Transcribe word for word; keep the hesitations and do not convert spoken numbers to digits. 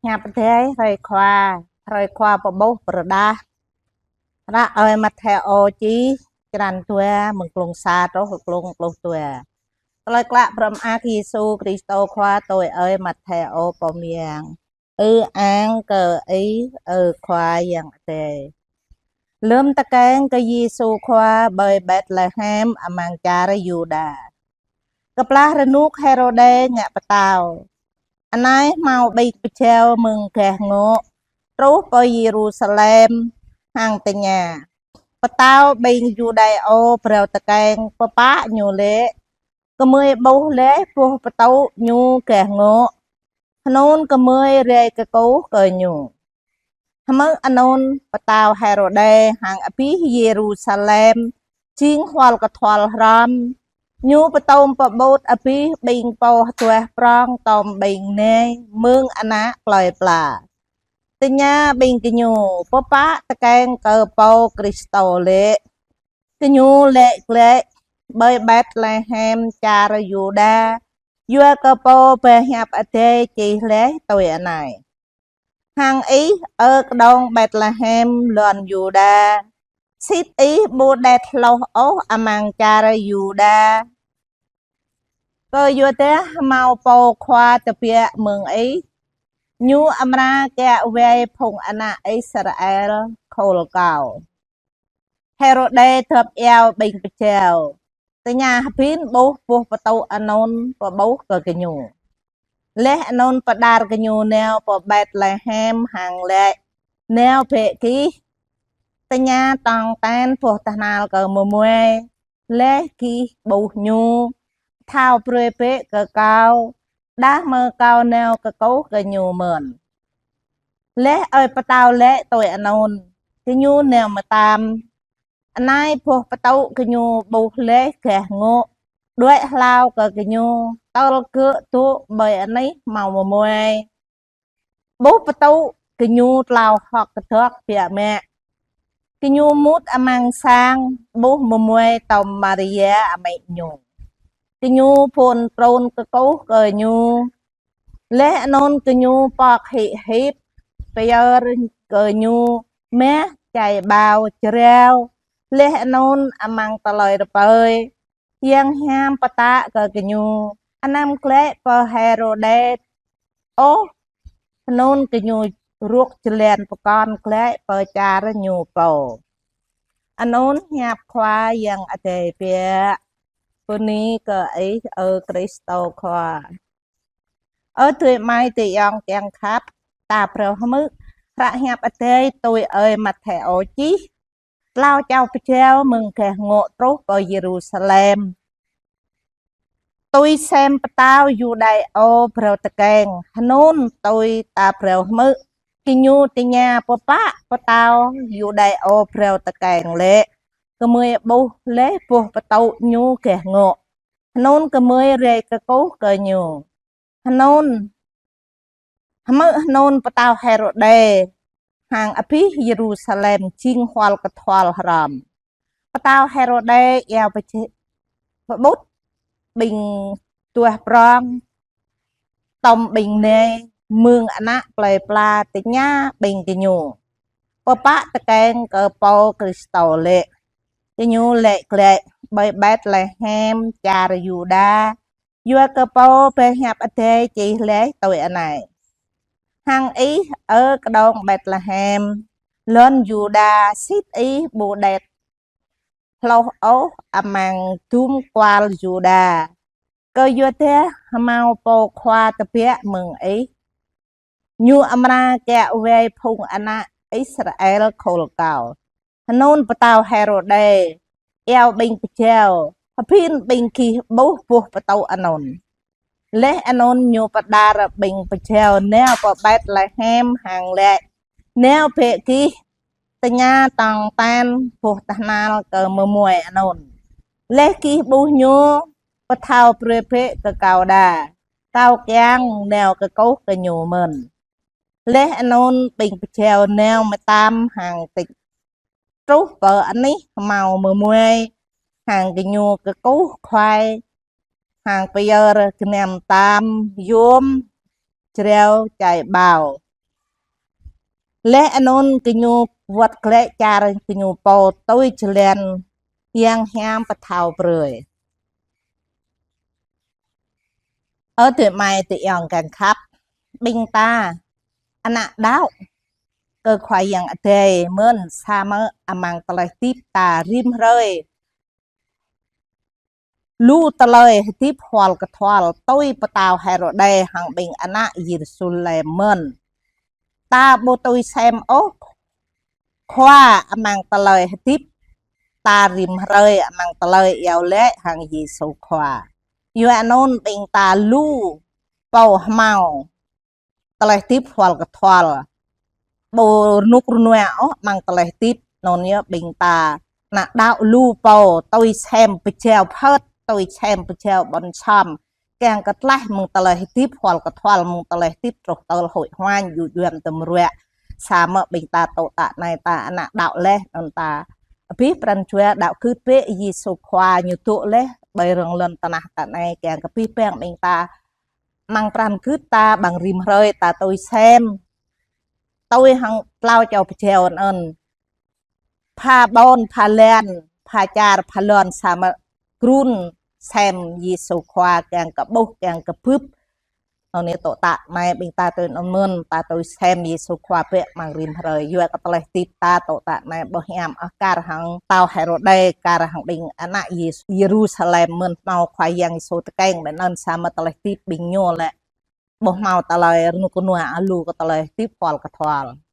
Hiăp Adai hrơi Khua, hrơi Khua pơƀuh pơrơđah. Hră ơi Mattheo čih, črăn dua, mơ̆ng klŭng sa truh klŭng pluh dua. Tơlơi klă pơrăm ak Yêsu Kristô Khua tui ơi Mattheo pô mơyang. Ư ang kơ Ih, ơ Khua Yang Adai. Lơm tơkeng kơ Yêsu Khua ƀơi Betlehem amăng čar Yuđa, kơplah rơnŭk Hêrôđê ngă pơtao, anai hmâo ƀing pơjâo mơ̆ng gah ngŏ truh pơ Yêrusalem hăng tơña: Pơtao ƀing Yuđaiô phrâo tơkeng pơpă ñu lĕ? Gơmơi ƀuh laih boh pơtŭ ñu gah ngŏ, hnŭn gơmơi rai kơkuh kơ ñu. Hmư̆ anŭn, pơtao Hêrôđê hăng abih Yêrusalem jing hual kơthual hrŏm. Ñu pơtŏm pơƀut abih ƀing pô hơduah prŏng tŏm ƀing nai mơ̆ng ană plơi pla, tơña ƀing gơñu pơpă tơkeng kơ pô Kristô lĕ. Gơñu laĭ glaĭ: Ƀơi Betlehem čar Yuđa, yua kơ pô pơhiăp Adai čih laih tui anai: Hăng ih, ơ kơđông Betlehem lŏn Yuđa, sĭt ih ƀu đet hloh ôh amăng čar Yuđa, kơ yua dah hmâo pô Khua tơbiă mơ̆ng ih, ñu amra kiă wai phung ană Israel khul Kâo. Hêrôđê dŏp iâu ƀing pơjâo, tơña hơbĭn ƀuh boh pơtŭ anŭn pơƀuh kơ gơñu. Laih anŭn pơđar gơñu nao pơ Betlehem hăng laĭ: Nao bĕ gih, tơña tong ten boh tơhnal kơ mơmuai, laih gih ƀuh ñu, thâo brơi bĕ kơ kâo, dah mơ̆ kâo nao kơkuh kơ ñu mơ̆n. Laih ơi pơtao laĭ tui anŭn, gơñu nao mơtam. Anai boh pơtŭ gơñu ƀuh laih gah ngŏ, đuaĭ hlao kơ gơñu, tơl gơ̆ dŏ ƀơi anih hmâo mơmuai. Boh pơtŭ gơñu tlao hơ̆k kơdơ̆k biă mă. Gơñu mŭt amăng sang, ƀuh mơmuai tŏm Maria amĭ ñu. Gơñu phŭn trŭn kơkuh kơ ñu. Laih anŭn gơñu pŏk hĭ hip, pơyơr kơ ñu mah, čai ƀâo, jrao. Laih anŭn amăng tơlơi rơpơi, Yang hiam pơtă kơ gơñu: Anăm glaĭ pơ Hêrôđê ôh. Hnŭn gơñu rŭk jơlan pơkŏn glaĭ pơ čar ñu pô. Anŭn hiăp Khua Yang Adai biă. Bơni kơ Ih, ơ Kristô Khua. Ơ adơi amai adơi ayŏng kiăng khăp, ta phrâo hmư̆ hră hiăp Adai tui ơi Mattheo čih. Tlâo čô pơjâo mơ̆ng gah ngŏ truh pơ Yêrusalem. Tui sem pơtao Yuđaiô phrâo tơkeng, hnŭn tui ta phrâo hmư̆, gơñu tơña pơpă pơtao Yuđaiô phrâo tơkeng lĕ. Gơmơi ƀuh laih boh pơtŭ ñu gah ngŏ, hnŭn gơmơi rai kơkuh kơ ñu. Hnŭn, hmư̆ hnŭn pơtao Hêrôđê hăng abih Yêrusalem jing hual kơthual hrŏm. Pơtao Hêrôđê iâu pơjĕ-, pơƀut ƀing hơduah prŏng tŏm ƀing nai mơ̆ng ană plơi pla, tơña ƀing gơñu pơpă tơkeng kơ pô Kristô lĕ. Gơñu laĭ glaĭ: Ƀơi Betlehem čar Yuđa, yua kơ pô pơhiăp Adai čih laih tui anai: Hăng ih, ơ kơđông Betlehem lŏn Yuđa, sĭt ih ƀu đet hloh ôh amăng dŭm kual Yuđa, kơ yua dah hmâo pô Khua tơbiă mơ̆ng ih, ñu amra kiă wai phung ană Israel khul Kâo. Hnŭn pơtao Hêrôđê iâu ƀing pơjâo: Hơbĭn ƀing gih ƀuh boh pơtŭ anŭn? Laih anŭn ñu pơđar ƀing pơjâo nao pơ Betlehem hăng laĭ: Nao bĕ gih, tơña tong ten boh tơhnal kơ mơmuai anŭn. Laih gih ƀuh ñu, pơthâo brơi bĕ kơ kâo đa, kâo kiăng nao kơkuh kơ ñu mơ̆n. Laih anŭn ƀing pơjâo nao mơtam hăng tĭ truh pơ anih hmâo mơmuai, hăng gơñu kơkuh khuai, hăng pơyơr gơnam tam, yôm, jrao, čai ƀâo. Laih anŭn gơñu wơ̆t glaĭ čar gơñu pô tui jơlan Yang Hiam pơthâo brơi. Ơ adơi amai adơi ayŏng kiăng khăp, ƀing ta ană đaŏ kơ Khua Yang Adai mơ̆n, samơ̆ amăng tơlơi hơdip ta rĭm hrơi lu tơlơi hơdip hual kơthual tui pơtao Hêrôđê hăng ƀing ană Yêrusalem mơ̆n. Ta ƀu tui sem ôh Khua amăng tơlơi hơdip ta rĭm hrơi, amăng tơlơi iâu laĭ hăng Yêsu Khua. Yua anŭn ƀing ta lu pô hmâo tơlơi hơdip hual kơthual, ƀu rơnŭk rơnua ôh amăng tơlơi hơdip. Anŭn yơh ƀing ta ană đaŏ lu pô tui sem pơjao phơt, tui sem pơjao ƀôn sŏm, kiăng kơ tlaih mơ̆ng tơlơi hơdip hual kơthual, mơ̆ng tơlơi hơdip truh tơl huĭ huañ, djŭ djuăm tơm ruă. Samơ̆ ƀing ta tŏ tă anai ta ană đaŏ laih, anŭn ta abih pran jua đaŏ gưt bĕ Yêsu Khua ñu dŏ laih ƀơi rŏng lŏn tơnah tă anai, kiăng kơ abih bang ƀing ta amăng pran gưt ta ƀăng rĭm hrơi ta tui sem, tui hăng tlâo čô pơjao anŭn, pha ƀôn, pha lan, pha čar, pha lŏn, samơ̆ grŭn sem Yêsu Khua kiăng kơ ƀuh, kiăng kơ bưp. Anŭn yơh tŏ tă anai ƀing ta tui anŭn mơ̆n, ta tui sem Yêsu Khua bĕ amăng rĭm hrơi. Yua kơ tơlơi hơdip ta tŏ tă anai ƀu hiam ôh, kar hăng pơtao Hêrôđê, kar hăng ƀing ană Yêsu Yêrusalem mơ̆n, hmâo Khua Yang Yêsu tơkeng ƀơi anŭn, samơ̆ tơlơi hơdip ƀing ñu lĕ ƀu hmâo tơlơi rơnŭk rơnua ôh, lu kơ tơlơi hơdip hual kơthual.